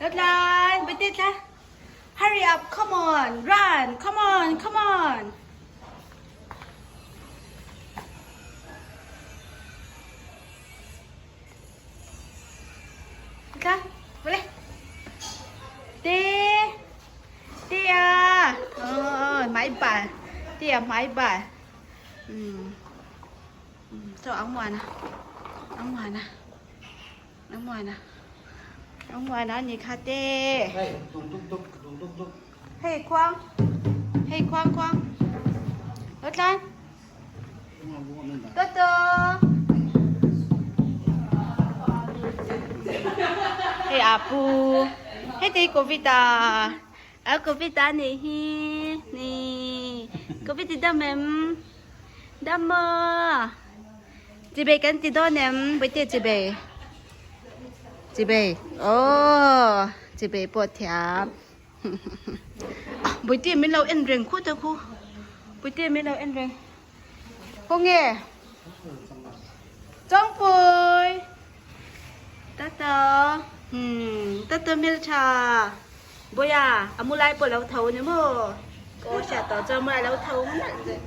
Lotlan, bete tla. Hurry up, come on, run, come on, come on. Tla, boleh. Te, te à. Ờ, máy bà. Te à, máy bà. Ừ. Cho áo ngoài nè. Áo ngoài nè. Áo ngoài nè. Áo ngoài nè, nhìn khá te. Hey, tung tung tung tung tung tung. Hey, Quang. Hey, Quang, Quang. Lotlan. Toto. Hey, Apu. Hey, te Covid à. À, Covid à nè hi. Nè. Covid thì đâm em. Đâm mơ. Chị bê kan ti dawn em, Bawihte chị bê. Chị bê. Oh, chị bê pawh thiam. Bawihte min lo en reng khut a khu. Bawihte min lo en reng. Khawnge? Chawngpui. Tata. Hmm, tata hmeltha. Bawiha, a mu lai pawh lo tho ni maw? Ka aw hriat tawh chuan mu lai lo tho nalh zet.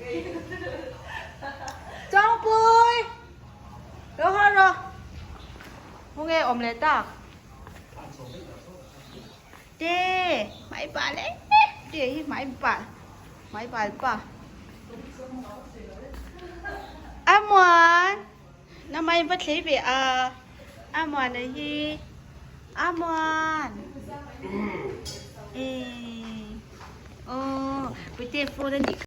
Chawngpui! Lo haw rawh. Khawnge awm leh tak? Te, hmai bal e. Te hi hmai bal. Hmai bal pa. Amuan! Namai va thlei ve a. Amuan a hi. Amuan! E. Oh, puite phone a nih kha.